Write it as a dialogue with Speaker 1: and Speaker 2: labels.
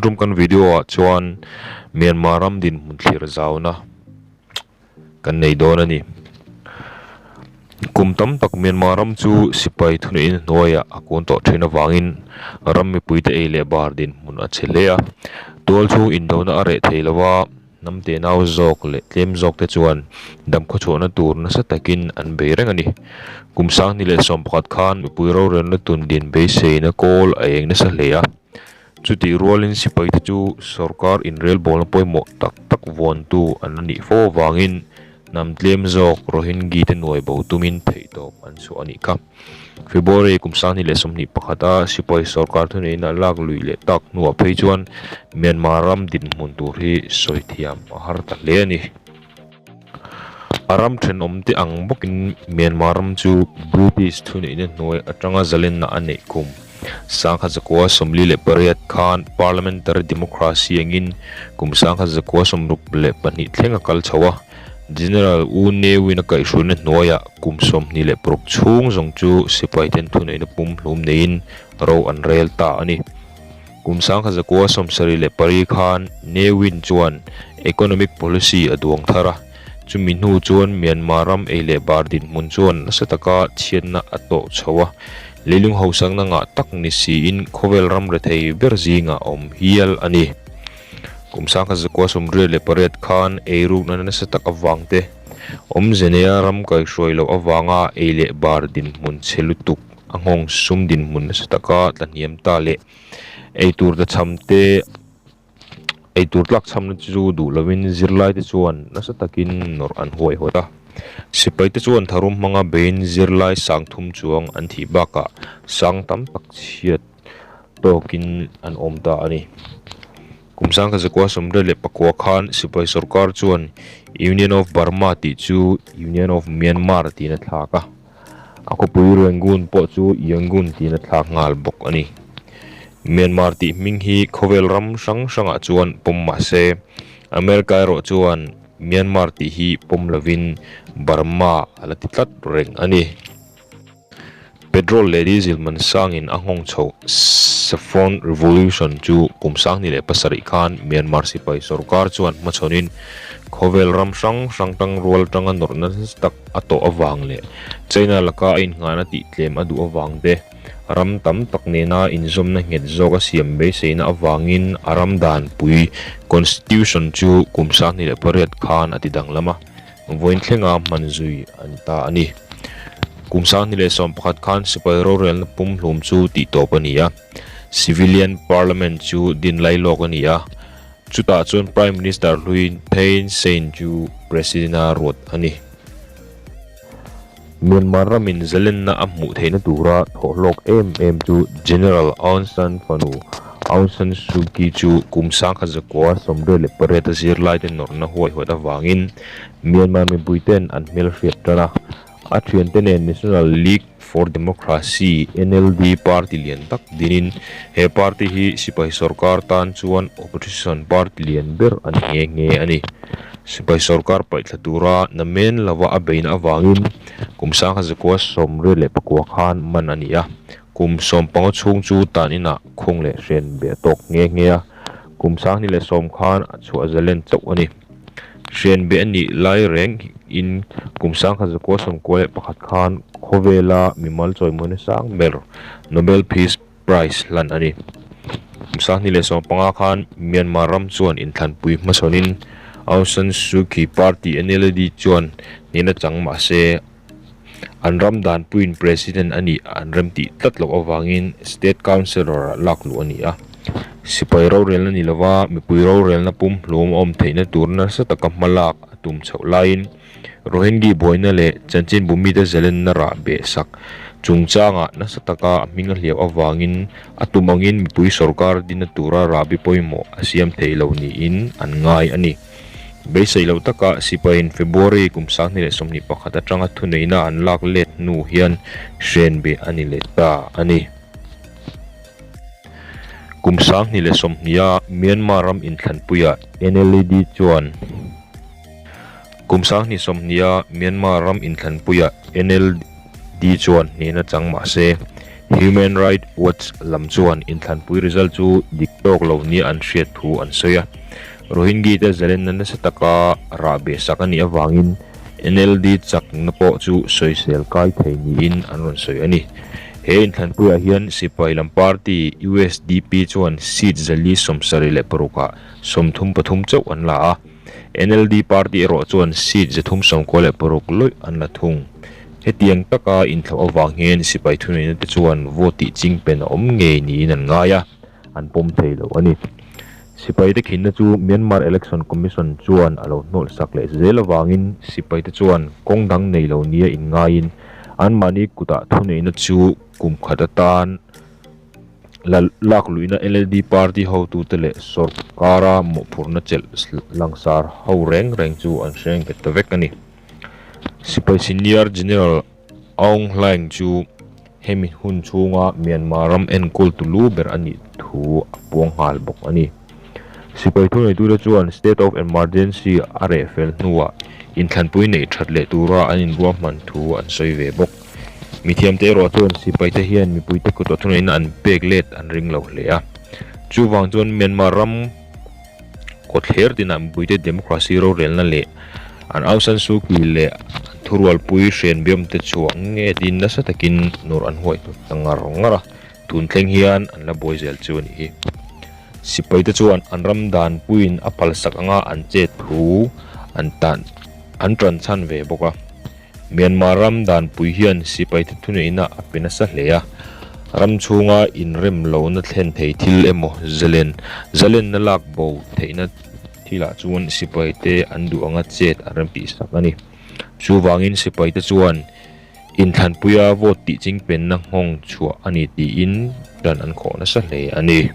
Speaker 1: Tun tum kan video ah chuan Myanmar ram dinhmun thlir zauna kan nei dawn a ni. Kum tam tak Myanmar ram chu sipai thuneihna hnuaiah a kun tawh thin avangin ram mipuite ei leh bar dinhmun a che hle a. Tual chhung indona a reh thei lo a. Hnam tenau zawk leh tlem zawk te chuan damkhawchhuahna tur nasa takin an bei reng a ni. Kum 2011 khan mipui rorelna tun din beiseina kawl a eng nasa hle a. Chutih rualin sipai te chu sorkar inrelbawlna pawimawh tak tak vuantu an la nih fo avangin hnam tlem zawk Rohingyi te nuai bo tumin theihtawp an chhuah a nih kha. February kum 2021 a sipai sorkar thuneihna lak luih leh tak hnuah phei chuan Myanmar ram dinhmun tur hi sawi thiam a har ta hle a ni. A ram thenawm te ang bawkin Myanmar ram chu British thuneihna hnuai atanga zalenna a neih kum 1948 khan Parliamentary Democracy angin kum 1962 thleng a kal chho a. General U Ne Win a kaihhruaina hnuaiah kum 26 chhung zawng chu sipai ten thuneihna pumhlum neiin ro an rel ta a ni. Kum 1974 khan Ne Win chuan economic policy a duang thar a, chumi hnu chuan Myanmar ram ei leh bar dinhmun chuan nasa taka chhiatna a tawh chho a, leilung hausakna ngah tak ni siin khawvel ram rethei ber zingah a awm hial a ni. Kum 1988 khan eirukna nasa tak avang te, awmze neia ram kaihruai loh avanga ei leh bar dinhmun chhe lutuk a nghawng sum dinhmun nasa taka tlahniam ta leh eitur tlachham te eitur tlakchhamna chu duh lovin zirlaite chuan nasa takin nawrh an huaihawt a. Sipaite chuan tharum hmanga beiin zirlai sang thum chuang an thih bakah sang tam tak chhiat tawkin an awm ta a ni. Kum 1989 khan sipai sorkar chuan Union of Burma tih chu Union of Myanmar tiin a thlak a, a khawpui Rangoon pawh chu Yangon tiin a thlak nghal bawk a ni. Myanmar tih hming hi khawvel ram hrang hrangah chuan pawm mah se, America erawh chuan Myanmar tih hi pawm lovin Burma a la ti tlat reng a ni. Petrol leh diesel man sangin a nghawng chhoh Saffron Revolution chu kum 2007 khan Myanmar sipai sorkar chuan hmachhawnin khawvel ram hrang hrang tangrual atanga nawrhna nasa tak a tawh avang leh China laka a innghahna tihtlem a duh avang te, ram tam tak nena inzawmna nghet zawk a siam beiseina avangin a ram danpui Constitution chu kum 2008 khan a ti danglam a. Vawiin thlenga hman zui a ni ta a ni. Kum 2011 khan sipai rorelna pumhlum chu tihtawp a ni a, Civilian Parliament chu din lailawk a ni a, chutah chuan Prime Minister hlui Thein Sein chu President-a ruat a ni. Myanmar ramin zalenna a hmuh theihna tura thawhhlawk em em chu General Aung San fanu Aung San Suu Kyi chu kum 1988 a zirlaite nawrhna huaihawt avangin Myanmar mipuiten an hmelhriat tan a. A thiante nen National League for Democracy, NLD, party lian tak dinin he party hi sipai sorkar tan chuan opposition party lian ber a ni nghe nghe a ni. Sipai sorkar paihthla tura namen lova a beihna avangin kum 1989 khan man a ni a, kum 15 chhung chu tan inah khung leh hren be a tawk nghe nghe a, kum 2010 khan a chhuah zalen chauh a ni. Hren be a nih lai reng in kum 1991 khan khawvela mimal chawimawina sang ber Nobel Peace Prize hlan a ni. Kum 2015 khan Myanmar ram chuan inthlanpui hmachhawnin Aung San Suu Kyi party NLD chuan hnehna chang mah se an ram danpuiin President a nih an remtih tlat loh avangin State Councillor ah lak luh a ni a. Sipai rorelna ni lova mipui rorelna pumhlum a awm theihna tur nasa taka hma lak a tum chhoh laiin Rohingyi buaina leh chanchinbu mite zalenna rah beh sak chungchangah nasa taka a hming a hliau avangin a tum angin mipui sorkar dina tura rahbi pawimawh a siam thei lo niin an ngai a ni. Beisei lo taka sipaiin February kum 2021 atanga thuneihna an lak let hnu hian hren beh a ni leh ta a ni. Kum 2020 a Myanmar ram inthlanpuiah NLD chuan Kum 2020 a Myanmar ram inthlanpuiah NLD chuan hnehna chang mah se, Human Rights Watch lam chuan inthlanpui result chu dik tawk lo nia an hriat thu an sawi a. Rohingyi te zalenna nasa taka rah beh sak a nih avangin NLD chakna pawh chu sawisel kai thei niin an rawn sawi a ni. He inthlanpuiah hian sipai lam party usdp chuan seat 476 ah 33 chauh an la a. NLD party erawh chuan seat 396 lawih an la thung. Hetiang taka inthlauh avang hian sipai thuneihna te chuan vote tih chingpen a awm ngei niin an ngai a, an pawm thei lo a ni. Sipai te khinna chu Myanmar Election Commission chuan a lo hnawlh sak leh zel avangin sipai te chuan kawng dang nei lo nia inngaiin anmahni kutah thuneihna chu kum khat atan lak luihna NLD party hotute leh sawrkara mawhphurhna chelh langsar ho reng reng chu an hreng bet ta vek a ni. Sipai Senior General Aung Hlaing chu hemi hun chhunga Myanmar ram enkawltu lu ber a nih thu a puang nghal bawk a ni. Sipai thuneitute chuan State of Emergency a reh fel hnuah inthlanpui neih that leh tura an inruahman thu an sawi ve bawk. Mithiamte erawh chuan sipaite hian mipuite kut aw thuneihna an pek let an ring lo hle a. Chuvang chuan Myanmar ram kawthler tinah mipuite democracy rorelna leh an Aung San Suu Kyi leh an thurualpui hrian biamte chhuah ngetin nasa takin nawr an huai ta ngar ngar a, tun thleng hian an la buai zel chu a nih hi. Sipaite chuan an ram danpuiin a phalsak anga an chet thu an tan an tan chhan ve bawk a. Myanmar ram danpui hian sipaite thuneihna a pe nasa hle a, ram chhunga inrem lohna thlen thei thil emaw zalen zalenna lak bo theihna thilah chuan sipaite an duh anga chet an remtih sak a ni. Chuvangin sipaite chuan inthlanpuia vote tih chingpenna nghawng chhuah a ni tiin dan an khawh nasa hle a ni.